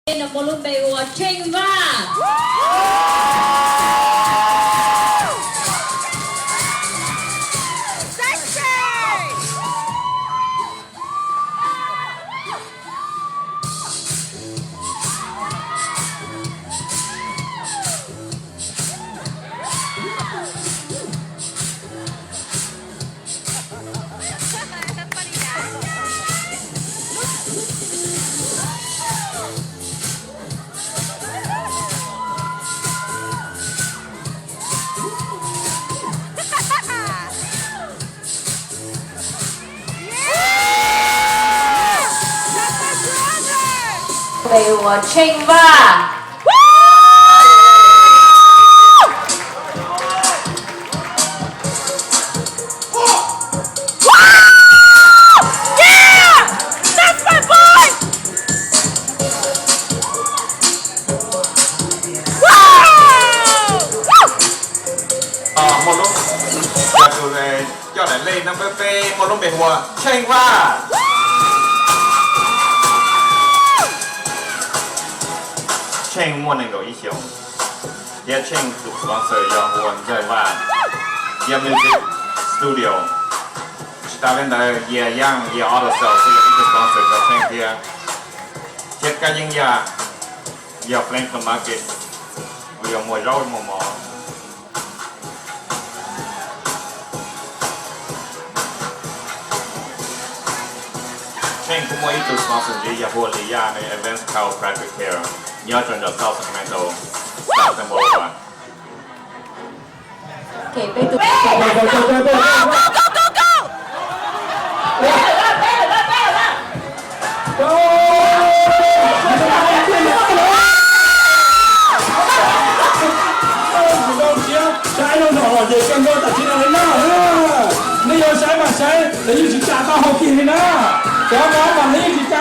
Nws muaj lub npe ua Tsheej Vaj. Npe ua Tsheej Vaj. Muaj lub, yog tus coj daim lej nab peb peb muaj lub npe hu ua Tsheej Vaj. Tsheej muaj nees nkaum ib xyoos, thiab Tsheej tus sponsor yog ua Ntxawg Vaj, yog music studio. Tsis tas li ntawd, Yias Young, Yias Auto Sales kuj yog ib tug sponsor rau Tsheej thiab. Thiab Kab Yeeb Yaj, yog Flame Flea Market, uas yog muag zaub muag mov. Tsheej kuj muaj ib tug sponsor ntxiv yog hu ua Lis Yaj, nws Advanced Chiropractic Care, nyob rau ntawm South Sacramento, Stockton Boulevard. Saib zoo zaum los ces kawg nkaus tam sim no li na. Nej yuav saib mas saib, lawv yeej tsis tsa tau hauv kis li na. Cov no mas lawv yeej tsis tsa